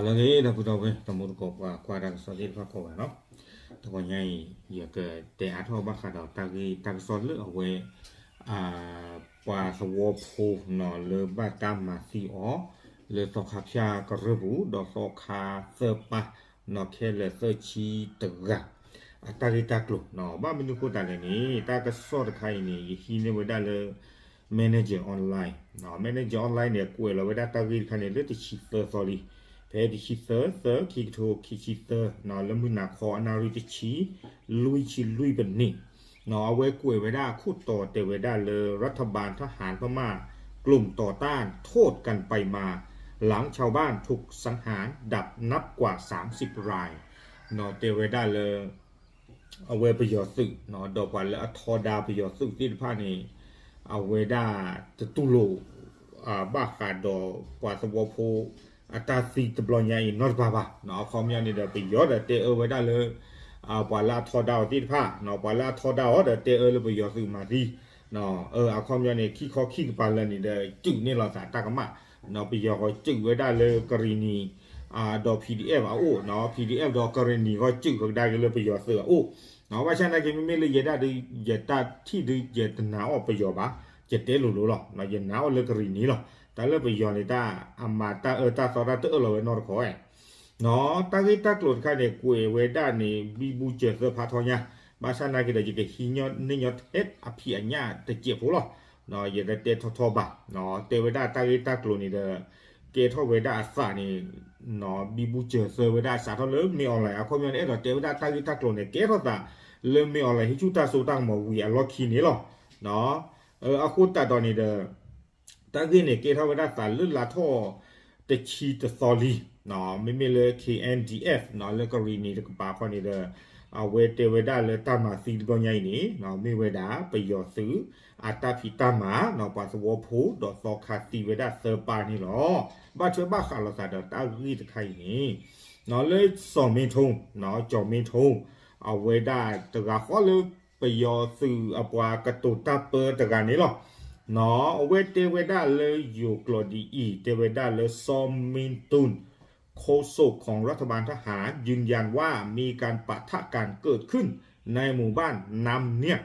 လၢအဂ့ၤ ဒီပုၢ်ဒီဝဲၢ် တံၤသကိး ပှၤကွၢ်တၢ်ကစီၣ်သ့ၣ်တဖၣ်ကိးဂၤနီၤ, တဂီၤညါအံၤ ယကတဲအါထီၣ်ဘၣ်ဃးဒီးတၢ်ဂ့ၢ်တၢ်ကစီၣ်လၢအဝဲ ပှၤသဝီဖိနီၤ လၢဘၣ်တၢ်မၤသံအီၤ လၢသီခါဖၠၣ်ကရၢၢ်ပူၤ ဒီးသီခါသၢပၢ်နီၤ ခဲလၢာ်သၢဆံတဂၤ အတၢ်ဂ့ၢ်တၢ်ကျိၤနီၤ. ဘၣ်မနုၤဃိသတးလဲၣ်န့ၣ် တၢ်ကစီၣ်တခါအံၤန့ၣ် ယဟံးန့ၢ်ဝဲဒၣ်လၢ Manager Online နီၤ, Manager Online န့ၣ် ကွဲးလီၤဝဲဒၣ်တၢ်ဂ့ၢ်တခါန့ၣ် လၢတဆံသၢသီလံ. ဖဲတဆံသၢ သၢ ခံကထိခံဆံသၢနီၤ လၢမုၢ်နၤခီအနၣ်ရံၣ်တဆံ လွံၢ်ဆံလွံၢ်ပနံးနီၤ အဝဲကွဲးဝဲဒၣ်အခိၣ်တီတဲဝဲဒၣ်လၢ รัฐบาลทหารพม่ากลุ่มต่อต้านโทษกันไปมา หลังชาวบ้านถูกสังหารดับนับกว่าสามสิบราย နီၤ တဲဝဲဒၣ်လၢ အဝဲပယီၤသုးနီၤ ဒီးပှၤလၢအထီဒါပယီၤသုးသ့ၣ်တဖၣ်န့ၣ် အဝဲဒၣ်တတူၢ်လိာ် ဘၣ်ဃးဒီးပှၤသဝီဖိ အတၢ်သံတဘျီညါအံၤနီတပၤဘၣ်နီၤ. အခီပညီန့ၣ်ဒီး ပယီၤဒီးတဲအၢဝဲဒၣ်လၢ ပှၤလၢအထီဒါအီၤသ့ၣ်တဖၣ်နီၤ, ပှၤလၢအထီဒါအီၤဒီးတဲအၢလၢပယီၤသုးမၤသံ အခီပညီန့ၣ် ခံခီခံကပၤလၢာ်န့ၣ်ဒီး စုးန့ၢ်လိာ်သးတၢ်ကမၣ်နီၤ. ပယီၤဂီၤစုးဝဲဒၣ်လၢကရံၣ်နံၤ ဒီး PDF အအိၣ်နီၤ, PDF ဒီးကရံၣ်နံၤဂီၤစုးကဒါက့ၤလၢပယီၤသုးအအိၣ်. ဘၣ်ဆၣ်သနာ်က့ မ့မ့ၢ်လၢယဲဒၣ်ဒုး ယတၢ်ထံၣ်ဒုး ယတနာ်အီၤပယီၤဘၣ်, ယတဲလိၤလိၤလီၤ. ယနာ်အီၤလၢကရံၣ်နံၤလီၤ. တၢ်လၢပယီၤန့ၣ် တၢ်အမၤတၢ်အၢတၢ်သီတၢ်တအၢၣ်လီၤဝဲနီတခီနီၤ. တၢ်ဂ့ၢ်တၢ်ကျိၤတခါန့ၣ် ကွဲးဝဲဒၣ်န့ၣ် ဘံဘူစၢၤသၢဖးထီညါ, ဘၣ်ဆၣ်သနာ်က့ဒီး ယကဟံးန့ၢ်ညီထဲအဖံးအညၣ်တစဲးဖိလီၤ. ယတတဲထီထီဘၣ်, တဲဝဲဒၣ်တၢ်ဂ့ၢ်တၢ်ကျိၤန့ၣ်ဒီး ကဲထီၣ်ဝဲဒၣ်အသးန့ၣ် ဘံဘူစၢၤသၢဝဲဒၣ်စးထီၣ်လၢမ့ၢ် online အခီပညီန့ၣ် အဲၣ်ဒိးတဲဝဲဒၣ်တၢ်ဂ့ၢ်တၢ်ကျိၤန့ၣ် ကဲထီၣ်သးလၢမ့ၢ် online ဟံးဆူၣ်တၢ်စိတၢ်ကမီၤဝံၤအလီၢ်ခံန့ၣ်လီၤ. အဃိသတးဒီးန့ၣ်ဒီး တၢ်ဂ့ၢ်န့ၣ် ကဲထီၣ်ဝဲဒၣ်သးလၢလါထီၣ်တဆံတသီလံ, မ့မ့ၢ်လၢ KNDF လၢကရံၣ်နံၤတကပၤခီန့ၣ်ဒီး အဝဲတဲဝဲဒၣ်လၢတၢ်မၤသံတဘျီညါအံၤန့ၣ် မ့ၢ်ဝဲဒၣ်ပယီၤသုး အတၢ်ဖံးတၢ်မၤ ပှၤသဝီဖိဒီးသီခါသံဝဲဒၣ်သၢပၢ်န့ၣ်လီၤ. ဘၣ်ထွဲဘၣ်ဃးလိာ်သးဒီးတၢ်ဂ့ၢ်တခါအံၤန့ၣ် လၢစီၤမ့ထိ, စီၤမ့ထိ အဝဲဒၣ်တဂၤဃီလၢပယီၤသုးအပှၤကတိၤတၢ်ပၢတဂၤန့ၣ်လီၤ. အဝဲတဲဝဲဒၣ်လၢယိၤကျိာ်ဒ်အံၤ, တဲဝဲဒၣ်လၢ ซอมมินตุง โฆษกของรัฐบาลทหารยืนยันว่ามีการปะทะกันเกิดขึ้นในหมู่บ้านน้ำเนียก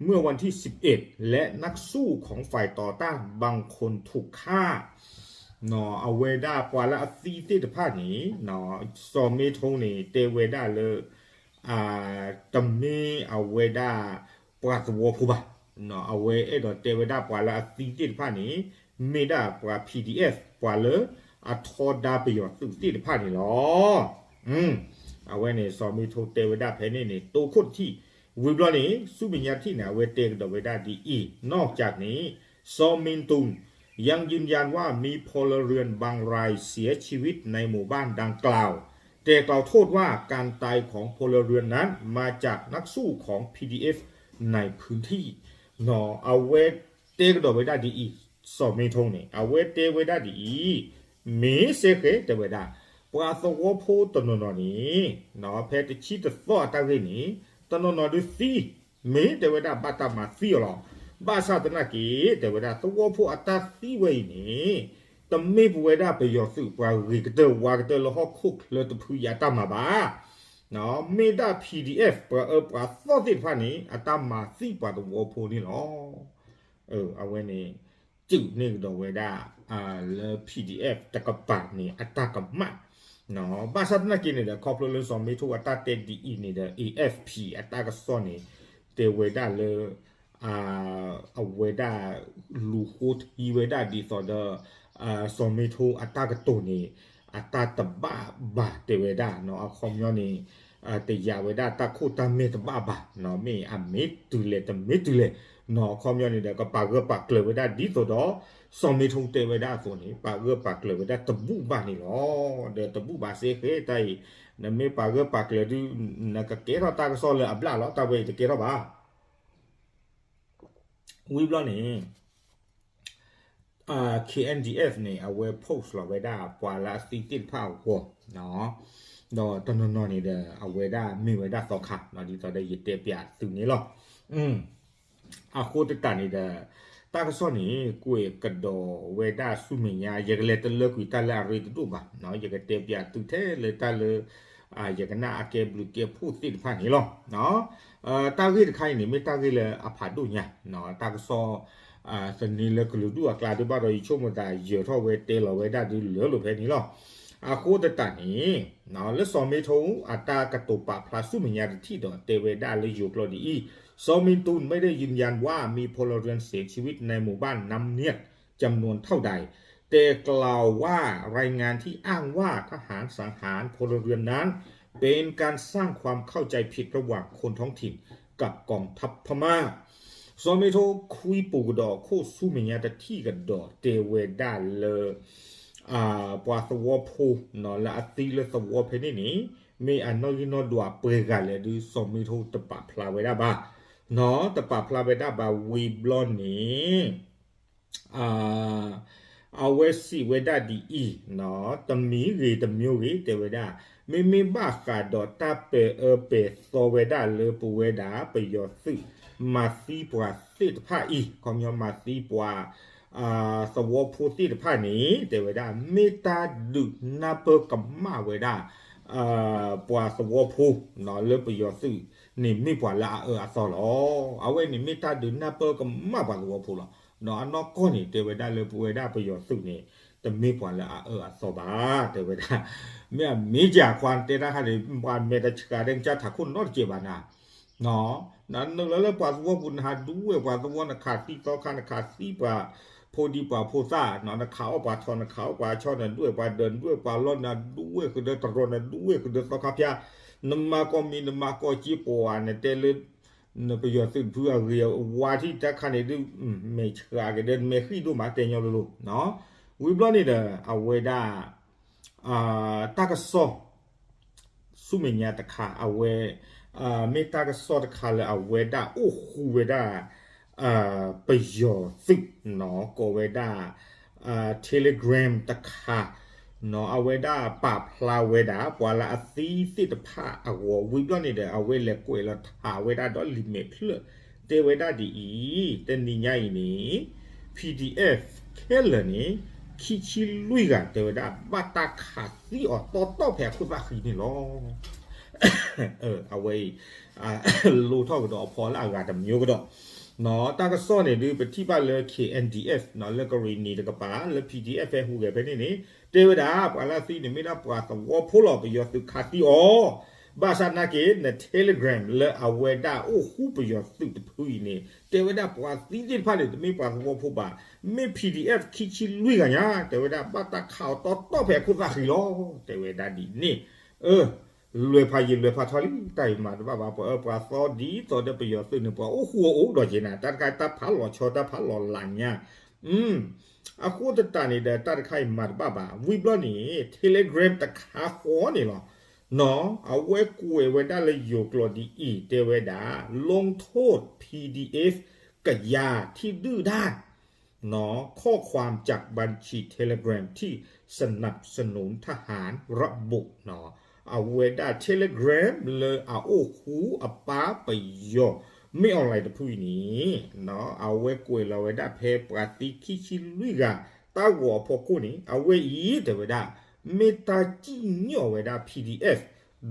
เมื่อวันที่สิบเอ็ด และนักสู้ของฝ่ายต่อต้านบางคนถูกฆ่า အဝဲဒၣ်ပှၤလၢအသံသ့ၣ်တဖၣ်န့ၣ် စီၤမ့ထိန့ၣ် တဲဝဲဒၣ်လၢ တမ့ၢ်အဝဲဒၣ်ပှၤသဝီဖိဘၣ်. အဝဲအဲၣ်ဒိးတဲဝဲဒၣ်ပှၤလၢအသံသ့ၣ်တဖၣ်န့ၣ် မ့ၢ်ဒၣ်ပှၤ PDF ပှၤလၢအထီဒါပယီၤသုးသ့ၣ်တဖၣ်န့ၣ်လီၤ. အဝဲန့ၣ် စီၤမ့ထိတဲဝဲဒၣ်ဖဲန့ၣ်န့ၣ် တိခိၣ်တထံၣ်, ဝံၤဘျီန့ၣ် ဆူမဲာ်ညါတထံၣ်န့ၣ် အဝဲတဲကဒီးဝဲဒၣ်ဒ်အံၤ, นอกจากนี้ ซอมมินตุง ยังยืนยันว่ามีพลเรือนบางรายเสียชีวิตในหมู่บ้านดังกล่าว แต่กล่าวโทษว่าการตายของพลเรือนนั้นมาจากนักสู้ของ PDF ในพื้นที่ အဝဲတဲကဒီးဝဲဒၣ်ဒ်အံၤ, စီၤမ့ထိန့ၣ် အဝဲတဲဝဲဒၣ်ဒ်အံၤ, မ့ၢ်စ့ၢ်ကီး တဲဝဲဒၣ် ပှၤသဝီဖိတနီၤနီၤန့ၣ် ဖဲတဆံတသီအတၢ်ဂ့ၢ်န့ၣ် တနီၤနီၤဒုးသံ, မ့ၢ်တဲဝဲဒၣ်ဘၣ်တၢ်မၤသံအီၤလီၤ. ဘၣ်ဆၣ်သနာ်က့ တဲဝဲဒၣ် သဝီဖိအတၢ်သံဝဲအံၤန့ၣ် တမ့ၢ်ပဝဲဒၣ်ပယီၤသုးပှၤဂ့ၤကတၢၢ်ဝါကတၢၢ်လၢဟီၣ်ခိၣ်ချၢတဖုအံၤအတၢ်မၤဘၣ်. မ့ၢ်ဒၣ် PDF ပှၤအၢပှၤသီသ့ၣ်တဖၣ်န့ၣ် အတၢ်မၤသံပှၤသဝီဖိန့ၣ်လီၤ. အဝဲန့ၣ် စုးန့ၢ်ကဒီးဝဲဒၣ် လၢ PDF တကပၤန့ၣ် အတၢ်ကမၣ်. ဘၣ်ဆၣ်သနာ်က့န့ၣ်ဒီး ခီဖျိလၢစီၤမ့ထိအတၢ်တဲဒ်အံၤန့ၣ်ဒီး AFP အတၢ်ကစီၣ်န့ၣ် တဲဝဲဒၣ်လၢ အဝဲဒၣ် လူၤဃိထံဝဲဒၣ်ဒ်သိးဒီး စီၤမ့ထိအတၢ်ကတိၤန့ၣ် အတၢ်တဘၣ်ဘၣ်တဲဝဲဒၣ် အခီပညီန့ၣ် တယာ်ဝဲဒၣ်တၢ်ခိၣ်တၢ်မဲာ်တဘၣ်ဘၣ် မ့ၢ်အမ့ၢ်တုၤလဲၣ်တမ့ၢ်တုၤလဲၣ် အခီပညီန့ၣ်ဒီး ကပာ်ဂၢၢ်ပာ်ကျၢၤဝဲဒၣ်ဒ်သိးဒီး စီၤမ့ထိတဲဝဲဒၣ်အသိးန့ၣ် ပာ်ဂၢၢ်ပာ်ကျၢၤဝဲဒၣ်တဘူၣ်ဘၣ်န့ၣ်လီၤ. ဒီးတဘူၣ်ဘၣ်စ့ၢ်ကီးတၢ်အံၤ နမ့ၢ်ပာ်ဂၢၢ်ပာ်ကျၢၤဒုး နကကဲထီၣ်တၢ်ကစီၣ်လၢအဘျၣ်လီၤ. တၢ်ဝဲအံၤတကဲထီၣ်ဘၣ်. ဝံၤဘျီန့ၣ် KNDF န့ၣ် အဝဲ post လီၤဝဲဒၣ်ပှၤလၢအသံသ့ၣ်တဖၣ်အဂီၢ် ဒီးတနီၤနီၤန့ၣ်ဒီး အဝဲဒၣ်မ့ၢ်ဝဲဒၣ်သီခါ ဒ်သိးဒီးယတဲပျးသုန့ၣ်လီၤ. အဃိသတးန့ၣ်ဒီး တၢ်ကစီၣ်န့ၣ် ကွဲးကဒီးဝဲဒၣ်ဆူမဲာ်ညါ ယကလဲၤတလၢကွံာ်တၢ်လၢအရ့တဒိၣ်ဘၣ်, ယကတဲပၠးသုထဲလၢတၢ်လၢ ယကနၣ်အကဲဘျုးကဲဖှိၣ်သ့ၣ်တဖၣ်န့ၣ်လီၤ. တၢ်ဂ့ၢ်တခါအံၤန့ၣ် မ့ၢ်တၢ်ဂ့ၢ်လၢအဖးဒိၣ်ညါ, တၢ်ကစီၣ် သန့ၤလၢကလုာ်ဒူၣ်အကျါဒ်ဘၣ်ဒီး ယဆိကမိၣ်သးယၢၤထီၣ်ဝဲတဲလီၤဝဲဒၣ်ဒ်လၢလိာ်ဖဲန့ၣ်လီၤ. အဃိသတးန့ၣ် လၢစီၤမ့ထိအတၢ်ကတိၤပာ်ဖျါဆူမဲာ်ညါတထံၣ်ဒီး တဲဝဲဒၣ်လၢယိၤကျိာ်ဒ်အံၤ, စီၤမ့ထိ ไม่ได้ยืนยันว่ามีพลเรือนเสียชีวิตในหมู่บ้านน้ำเนียด จำนวนเท่าใด แต่กล่าวว่ารายงานที่อ้างว่าทหารสังหารพลเรือนนั้น เป็นการสร้างความเข้าใจผิดระหว่างคนท้องถิ่นกับกองทัพพม่า စီၤမ့ထိခွံပူၤကဒီးခိၣ်ဆူမဲာ်ညါတထံၣ်ကဒီး တဲဝဲဒၣ်လၢ ပှၤသဝီဖိ လၢအသံလၢသဝီဖဲန့ၣ်န့ၣ် မ့ၢ်အနီၣ်ဂံၢ်နီၣ်ဒွးပှဲၤဂၤလဲၣ်ဒုး စီၤမ့ထိတပာ်ဖျါဝဲဒၣ်ဘၣ်, တပာ်ဖျါဝဲဒၣ်ဘၣ်ဝံၤဘျီန့ၣ် အဝဲစံးဝဲဒၣ်ဒ်အံၤ, တမံၤဂ့ၤတမံၤဂ့ၤ တဲဝဲဒၣ်, မ့မ့ၢ်ဘၣ်ဃးဒီးတၢ်ပၢၢ်အၢပၢၢ်သီဝဲဒၣ်လၢပဝဲဒၣ်ပယီၤသုး မၤသံပှၤသ့ၣ်တဖၣ်အံၤ, ခီပညီမၤသံပှၤ သဝီဖိသ့ၣ်တဖၣ်န့ၣ် တဲဝဲဒၣ် မ့ၢ်တၢ်ဒုးနၢ်ပၢၢ်ကမၣ်ဝဲဒၣ် ပှၤသဝီဖိ လၢပယီၤသုးန့ၣ် မ့ၢ်ပှၤလၢအအၢအသီလီၤ. အဝဲန့ၣ် မ့ၢ်တၢ်ဒုးနၢ်ပၢၢ်ကမၣ်ပှၤသဝီဖိလီၤ. ဒီးအနီၢ်ကီၢ်န့ၣ် တဲဝဲဒၣ်လၢပဝဲဒၣ်ပယီၤသုးန့ၣ် တမ့ၢ်ပှၤလၢအအၢအသီဘၣ် တဲဝဲဒၣ်, မ့ၢ်အမ့ၢ်ကခွါတဲတၢ်ခါန့ၣ် ပှၤမဲာ်တဆှးဒီး နကစၢ်ထးခိၣ်နီတကဲးဘၣ်နၤ နနုာ်လီၤလၢပှၤသဝီပူၤ နဟးဒူဝဲၢ်ပှၤသဝီ နခးသံသီခါ နခးသံပှၤဖိဒံပှၤဖိသၣ် နခးအီၣ်ပှၤထီ နခးအီၣ်ပှၤဆီ နဒူဝဲၢ်ပှၤဒၢး နဒူဝဲၢ်ပှၤလီၢ် နဒူဝဲၢ်ဃုာ်ဒီးတရီ နဒူဝဲၢ်ဃုာ်ဒီးသီခါဖၠါ နမၤကီၢ်မံၤ နမၤကီၢ်စ့ပှၤ နတဲလၢ နပယီၤသုးတဖုအဂ့ၤဝါထံၣ်တၢ်ခါန့ၣ်ဒုး မဲာ်ဆှးက့ၤဒီး နမဲာ်ဃံၣ်ဒိၣ်မး တဲညီလိၤလိၤ ဝံၤဘျီန့ၣ်ဒီး အဝဲဒၣ် တၢ်ကစီၣ် ဆူမဲာ်ညါတခါ အဝဲ မ့ၢ်တၢ်ကစီၣ်တခါလၢအဝဲဒၣ်အိၣ်ဃူဝဲဒၣ် ပယီၤသုး ကိးဝဲဒၣ် Telegram တခါ အဝဲဒၣ်ပာ်ဖျါဝဲဒၣ် ပှၤလၢအသံသ့ၣ်တဖၣ်အဂီၢ် ဝံၤဘျီန့ၣ်ဒီး အဝဲလဲၤကွဲးလီၤထးဝဲဒၣ်ဒီးလံာ်မဲာ်ဖျၢၣ် တဲဝဲဒၣ်ဒ်အံၤ, တနံၤညါအံၤန့ၣ် PDF ခဲလၢာ်န့ၣ် ခံဆံလွံၢ်ဂၤ တဲဝဲဒၣ် ဘၣ်တၢ်ခးသံအီၤတီတီဖဲအခိၣ်သၣ်ဃံန့ၣ်လီၤ. အဝဲအံၤ လိၣ်ထီၣ်ကဒီးအဖီလၢအဂၤတမံၤကဒီး တၢ်ကစီၣ်န့ၣ်ဒုး ပထံၣ်ဘၣ်လၢ KNDF လၢကရံၣ်နံၤတကပၤ လၢ PDF ဟဲဟူးဂဲၤဖဲန့ၣ်န့ၣ် တဲဝဲဒၣ် ပှၤလၢအသံန့ၣ်မ့ၢ်ဒၣ်ပှၤသဝီဖိလီၤ ပယီၤသုးခးသံအီၤ ဘၣ်ဆၣ်နာ်က့ န Telegram လၢအဝဲဒၣ်အိၣ်ဃူပယီၤသုးတဖုအံၤန့ၣ် တဲဝဲဒၣ်ပှၤသံသ့ၣ်တဖၣ်န့ၣ် တမ့ၢ်ပှၤသဝီဖိဘၣ် မ့ၢ် PDF ခံဆံလွံၢ်ဂၤညါ တဲဝဲဒၣ် ဘၣ်တၢ်ခးအီၤတီတီဖဲအခိၣ်သၣ်ဃံလီၤ တဲဝဲဒၣ်ဒ်န့ၣ် အၢ လွဲၢ်ဖးယံာ်လွဲၢ်ဖးထီလံ တၢ်အံၤမၤတဘၣ်ဘၣ် ပှၤအၢပှၤသီဒ်သိးဒီးပယီၤသုးန့ၣ် ပှၤအိၣ်ဃူအိၣ်ဒီးက့ၤနၤ တၢ်တခါတၢ်ဖးလီၤဆီ တၢ်ဖးလီၤလးညါ အဃိသတးန့ၣ်ဒီး တၢ်တခါအံၤမၤတဘၣ်ဘၣ် ဝံၤဘျီန့ၣ် Telegram တခါဃီန့ၣ်လီၤ အဝဲကွဲးဝဲဒၣ်လၢယိၤကျိာ်ဒ်အံၤ တဲဝဲဒၣ် ลงโทษ PDF ကယားที่ดื้อด้าน ข้อความจากบัญชี Telegram ที่สนับสนุนทหารระบุ အဝဲဒၣ် Telegram လၢအအိၣ်ဃူအပၢ်ပယီၤ မ့ၢ် online တဖုအံၤန့ၣ် အဝဲကွဲးလီၤဝဲဒၣ်ဖဲပှၤသံခံဆံလွံၢ်ဂၤ တၢ်ဂီၤအဖီခိၣ်န့ၣ် အဝဲအံၤတဲဝဲဒၣ် မ့ၢ်တၢ်စံၣ်ညီၣ်ဝဲဒၣ် PDF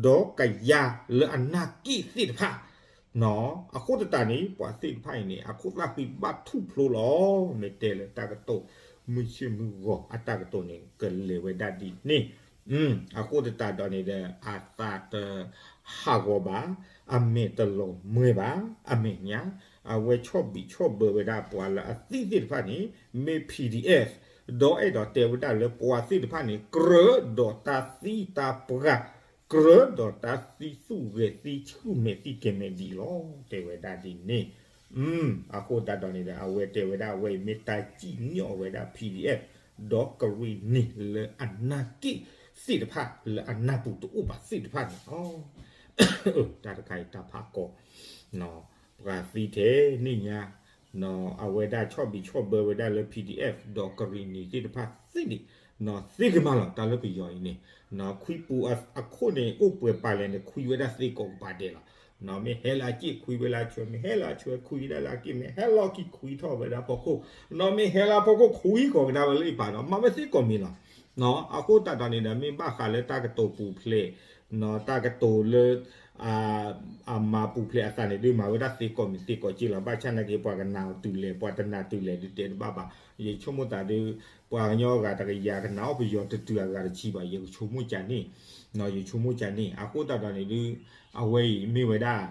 ဒီးကယၤလၢအနၢ်က့ၣ်သ့ၣ်တဖၣ် အဃိသတးန့ၣ် ပှၤသ့ၣ်တဖၣ်အံၤန့ၣ် အခိၣ်သၣ်ဃံဘၣ်ထူၣ်ဖျိလီၤ မ့ၢ်တဲလၢတၢ်ကတိၤ မုၢ်ဆ့ၣ်မုၢ်ဂီၤအတၢ်ကတိၤန့ၣ် ကလဲၤဝဲဒၣ်ဒ်န့ၣ် အဃိသတးဒီးန့ၣ်ဒီး အသးတဟးဂီၤဘၣ် အမဲာ်တလီၤမှဲဘၣ် အမဲာ်ညါ အဝဲဆီၣ်ဘံၣ်ဆီၣ်ဘၢဝဲဒၣ်ပှၤလၢအသံသ့ၣ်တဖၣ်န့ၣ် မ့ၢ် PDF ဒီးအဲၣ်ဒိးတဲဝဲဒၣ်လၢပှၤသ့ၣ်တဖၣ်န့ၣ် ကြၢးဒီးတၢ်သံတၢ်ပှၢ် ကြၢးဒီးတၢ်သံသူၣ်ဂဲၤသံဆူၣ်မဲာ်သံကဲၤမဲာ်ဒ်အံၤလီၤ တဲဝဲဒၣ်ဒ်န့ၣ် အဃိသတးဒီးန့ၣ်ဒီး အဝဲတဲဝဲဒၣ်အဝဲအံၤမ့ၢ်တၢ်စံၣ်ညီၣ်ဝဲဒၣ် PDF ဒီးကရံၣ်နံၤလၢအနၢ်က့ၣ်သ့ၣ်တဖၣ် လၢအနၢ်ပူၤတအိၣ်ဘၣ်သ့ၣ်တဖၣ်န့ၣ်လီၤ. တၢ်တခါအံၤတၢ်ဖးကီ ပှၤသံထဲန့ၣ်ညါ အဝဲဒၣ်ဆီၣ်ဘံၣ်ဆီၣ်ဘၢဝဲဒၣ်လၢ PDF ဒီးကရံၣ်နံၤသ့ၣ်တဖၣ်သ့န့ၣ် သ့ကမၤလီၤ တၢ်လၢပယီၤအံၤန့ၣ် ခွံပူၤအခိၣ်န့ၣ် အိၣ်ပှဲၤပာ်လဲၣ်န့ၣ် ခွံဝဲဒၣ်သ့ကိးကပၤဒဲးလီၤ. မ့ၢ်ဟဲလၢအစ့ၣ်ခွံဝဲလၢအဆွဲ, မ့ၢ်ဟဲလၢအဆွဲခွံဝဲဒၣ်လၢအစ့ၣ်, မ့ၢ်ဟဲလီၤခံခွံထီၣ်ဝဲဒၣ်ဖီခိၣ်, မ့ၢ်ဟဲလၢဖီခိၣ်ခွံဃီၤကဒါဝဲလၢအံၤပာ်ဒီး မၤဝဲသ့ကိးမံၤလီၤ. အဃိသတးဒီးန့ၣ်ဒီး မ့ၢ်ဘၣ်ဃးလၢတၢ်ကတိၤပူၤဖျဲး, တၢ်ကတိၤလၢ အမၤပူၤဖျဲးအသးန့ၣ်ဒုး မၤဝဲဒၣ်သ့ကိးမံၤသ့ကိးစ့ၢ်လီၤ. ဘၣ်ဆၣ်နာ်က့ ပှၤကနာ်အီၤတုၤလဲၣ် ပှၤတနာ်တုၤလဲၣ်ဒုးတဲတဘၣ်ဘၣ်. ယဆိကမိၣ်သးဒုး ပှၤကညီအဂၤတကယၤကနာ်အီၤပယီၤတတုၤအဂၤတဆံဘၣ်, ယကဆိကမိၣ်ကန့ၣ်, ယဆိကမိၣ်ကန့ၣ်. အဃိသတးဒီးန့ၣ်ဒုး အဝဲအံၤမ့ၢ်ဝဲဒၣ်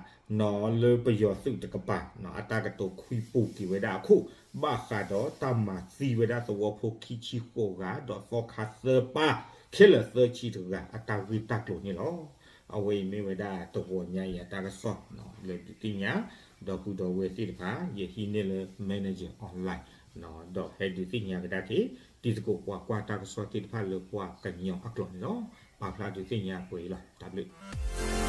လၢပယီၤသုးတကပၤ အတၢ်ကတိၤခွံပူၤက့ၤဝဲဒၣ်အခိၣ် ဘၣ်ဃးဒီးတၢ်မၤသံဝဲဒၣ်သဝီဖိခံဆံဃိးဂၤ ဒီးသီခါသၢပၢ် ခဲလၢာ်သၢဆံတဂၤ အတၢ်ဂ့ၢ်တၢ်ကျိၤန့ၣ်လီၤ. အဝဲအံၤမ့ၢ်ဝဲဒၣ်တဂီၤညါအံၤအတၢ်ကစီၣ် လၢဒုးသ့ၣ်ညါ ဒီပုၢ်ဒီဝဲၢ်သ့ၣ်တဖၣ် ယဟံးန့ၢ်လၢ Manager Online ဒီးဟဲဒုးသ့ၣ်ညါကဒါက့ၤ တံၤသကိးပှၤကွၢ်တၢ်ကစီၣ်သ့ၣ်တဖၣ်လၢပှၤကညီအကျိာ်န့ၣ်လီၤ. ပာ်ဖျါဒုးသ့ၣ်ညါပှဲၤအံၤလီၤ. တၢ်ဘျုး